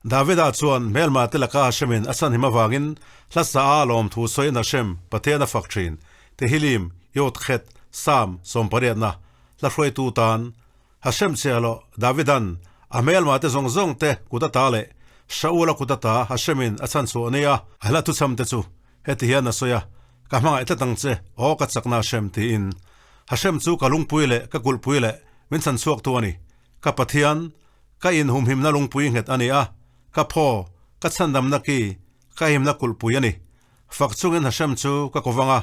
Davida chuan hmelma te laka Hashemin a chhan him avangin hla sa a lawmthu sawiin Hashem, Pathian a fak thin. Tehillim, Yod Chet, Psalm, sawmpariatna, hla hruaitu tan Hashem chiahloh Davidan a hmelma te zawng zawng te kut ata leh Shaula kut ata Hashemin a chhan chhuah nia a hla thuchham te chu heti hian a sawi a, Ka hmangaih tlat ang che, aw ka chakna Hashem tiin. Hashem chu ka lungpui leh ka kulhpui leh min chhan chhuaktu a ni. Ka Pathian, ka inhumhimna lungpui nghet a ni a, ka phaw, ka chhandamna ki, ka himna kulhpui a ni. Fak chungin Hashem chu ka kovang a,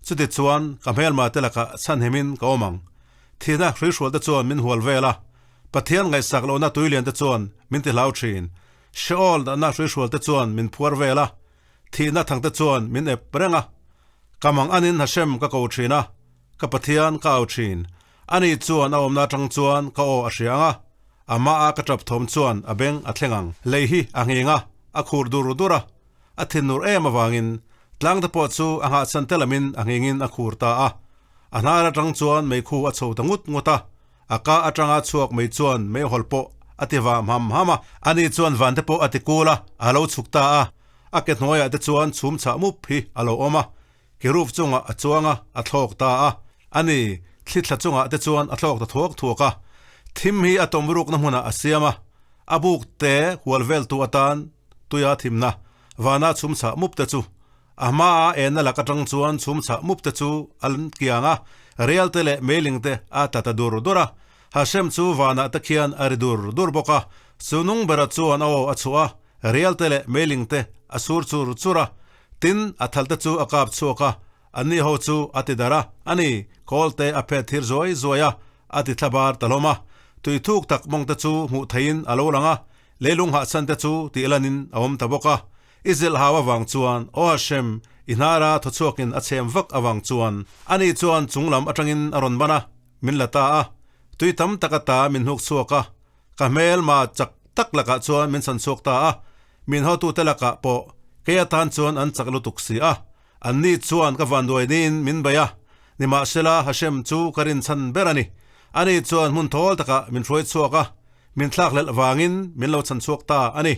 chuti chuan ka hmelma te lakah chhanhimin ka awm ang. Thihna hruihrual te chuan min hual vel a, Pathian ngaihsak lohna tuilian te chuan min ti hlau thin. Sheol dahna hruihrual te chuan min phuar vel a, thihna thang te chuan min ep reng a. Ka mang anin Hashem ka ko thin a, ka Pathian ka au thin. Ani chuan a awmna atang chuan ka aw a hria ang a, amah a ka tap thawm chuan a beng a thleng ang. Lei hi a nghing a, a khur dur dur a, a thinur em avangin tlang te pawh chu a nghahchhan te lamin a nghingin a khur ta a. A hnar atang chuan meikhu a chho ta ngut ngut a, a ka atanga chhuak mei chuan meihawl pawh a ti vah ham ham a. Ani chuan van te pawh a ti kul a, a lo chhuk ta a, a ke hnuaiah te chuan chhum chhah mup hi a lo awm a. Kerub chungah a chuang a, a thlawk ta a. A ni, thli thla chungah te chuan a thlawk ta thuak thuak a. Thim hi a tawm rukna hmunah a siam a, a buk te hual veltu atan tuia thimna vana chhum chhah mup te chu a hmaa enna lak atang chuan chhum chhah mup te chu a kiang a, rial te leh meiling te a tla ta dur dur a. Hashem chu vanah te khian a ri dur dur bawk a, chu nung bera chuan a aw a chhuah a, rial te leh meiling te a sur chur chur a. Tin, a thal te chu a kap chhuak a, anni ho chu a ti darh a, a ni, kawl te a phet thir zuai zuai a, a ti thla bar ta hlawm a. Tui thuk tak mawng te chu hmuh theihin a lo lang a, leilung hahchhan te chu tih lanin a awm ta bawk a. I zilh hau avang chuan, Aw Hashem, i hnara thaw chhuakin a chhem vak avang chuan, ani chuan chung lam atangin a rawn ban a, min la ta a, tui tam tak ata min hnuk chhuak a, Ka hmelma chak tak lakah chuan min chhan chhuak ta a, min hawtute lakah pawh kei atan chuan an chak lutuk si a. Anni chuan ka vanduai niin min bei a, nimahsela Hashem chu ka rinchhan ber a ni. Ani chuan hmun thawl takah min hruai chhuak a, min thlakhlelh vangin min lo chhan chhuak ta a ni.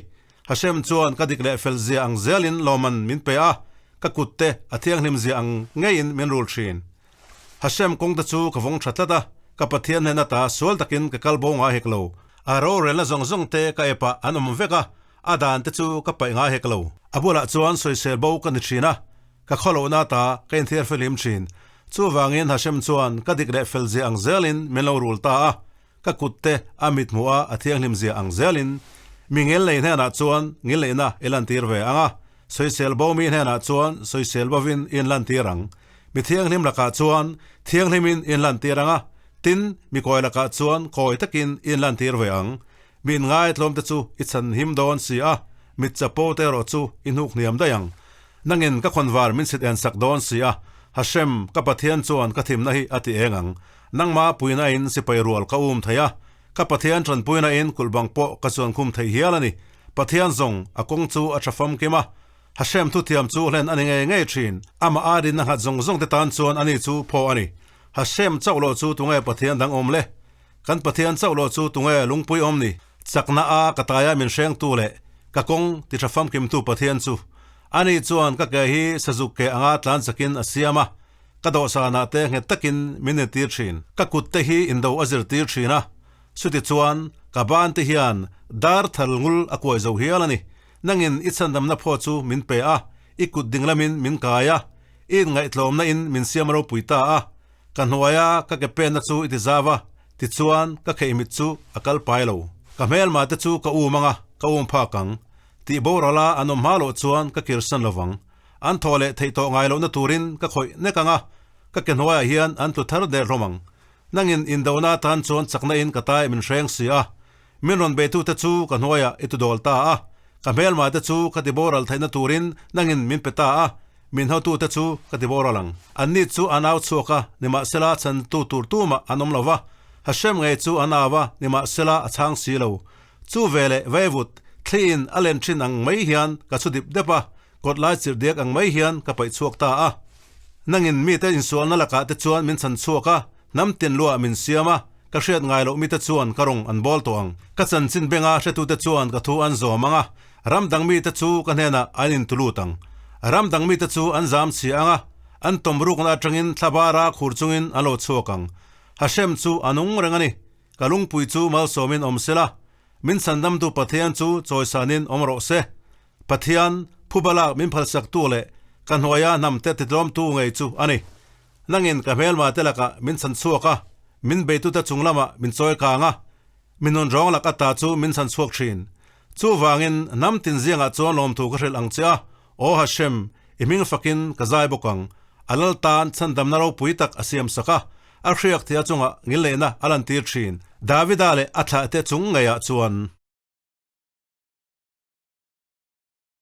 Hashem chuan ka dik leh fel zia ang zelin lawmman min pe a, ka kutte a thianghlim zia ang ngeiin min rul thin. Hashem kawngte chu ka vawng tha tlat a, ka Pathian hnen ata sual takin ka kal bo ngai hek lo. A rorelna zawng zawng te ka epah an awm vek a, a dan te chu ka paih ngai hek lo. A bulah chuan sawisel bo ka ni thin a, ka khawlohna ata ka inthiar fihlim thin. Chuvangin Hashem chuan ka dik leh fel zia ang zelin min lo rul ta a, ka kut te a mithmuh a a thianghlim zia ang zelin mi ngilnei hnenah chuan ngilneihna i lantir ve ang a, sawisel bo mi hnenah chuan sawisel bovin i inlantir ang. Mi thianghlim lakah chuan thianghlimin i inlantir ang a, tin, mi kawi lakah chuan kawi takin i inlantir ve ang. Mi inngaihtlawmte chu i chhanhim dawn si a, mit chapo te erawh chu i hnuk hniam daih ang. Nangin ka khawnvar min chhit en sak dawn si a, Hashem, ka Pathian chuan ka thimna hi a ti eng ang. Nangma puina in sipai rual ka um thei a, ka Pathian tanpuina in kulh bang pawh ka chuan khum thei hial a ni. Pathian zawng, a kawng chu a tha famkim a, Hashem thuthiam chu hlen a ni ngei ngei thin. Amah a rinna nghat zawng zawng te tan chuan ani chu phaw a ni. Hashem chauh loh chu tunge Pathian dang awm le? Kan Pathian chauh loh chu tunge lungpui awm ni? Chakna a ka taia min hrengtu leh ka kawng ti tha famkimtu Pathian chu. Ani chuan ka ke hi sazuk ke anga tlan chakin a siam a, ka dawhsanah te nghet takin min intir thin. Ka kut te hi indo a zirtir thin a, chuti chuan ka ban te hian dar thal ngul a kuai zo hial a ni. Nangin i chhandamna phaw chu min pe a, i kut dinglamin min kai a, i inngaihtlawmna in min siam ropui ta a. Ka hnuaia ka ke penna chu i ti zau a, tichuan ka kheihmit chu a kal pai lo. Ka hmelma te chu ka um ang a, ka um phak ang. Tih borala an awm hma loh chuan ka kirsan lo vang. An thaw leh theih tawh ngai lohna turin ka khawih nek ang a, ka ke hnuaiah hian an tlu thar der hlawm ang. Nangin indona atan chuan chakna in ka tai min hreng si a, min rawn beitute chu ka hnuaiah i tudawl ta a, ka hmelma te chu ka ti boral theihna turin nangin min pe ta a, min hotute chu ka ti boral ang. Anni chu an au chhuak a, nimahsela chhantu tur tumah an awm lo va, Hashem ngei chu an au a, nimahsela a chhang si lo. Chu veleh vaivut thliin a len thin ang mai hian ka chhu dip dep a, kawt lai chirh diak ang mai hian ka paih chhuak ta a. Nangin mite insualna lakah te chuan min chhan chhuak a, hnam tin luah min siam a. Ka hriat ngai loh mite chuan ka rawng an bawl tawh ang. Ka chanchin benga hretute chuan ka thu an zawm ang a, ram dang mite chu ka hnenah an intulut ang. Ram dang mite chu an zam chhia ang a, an tawm rukna atangin thlabara khur chungin an lo chhuak ang. Hashem chu a nung reng a ni. Ka lungpui chu malsawmin awm sela, min chhandamtu Pathian chu chawisanin awm rawh se. Pathian, phubalak min phalsaktu leh ka hnuaia hnamte titlawmtu ngei chu a ni. Nangin ka hmelma te lakah min chhan chhuak a, min beitute chung lamah min chawi kang a, mi nun rawng lak ata chu min chhan chhuak thin. Chuvangin hnam tin ziangah chuan lawmthu ka hrilh ang che a, Aw Hashem, i hming fakin ka zai bawk ang. A lal tan chhandamna ropui tak a siam sak a, a hriak thia chungah ngilneihna a lantir thin. Davida leh a thlahte chung ngeiah chuan.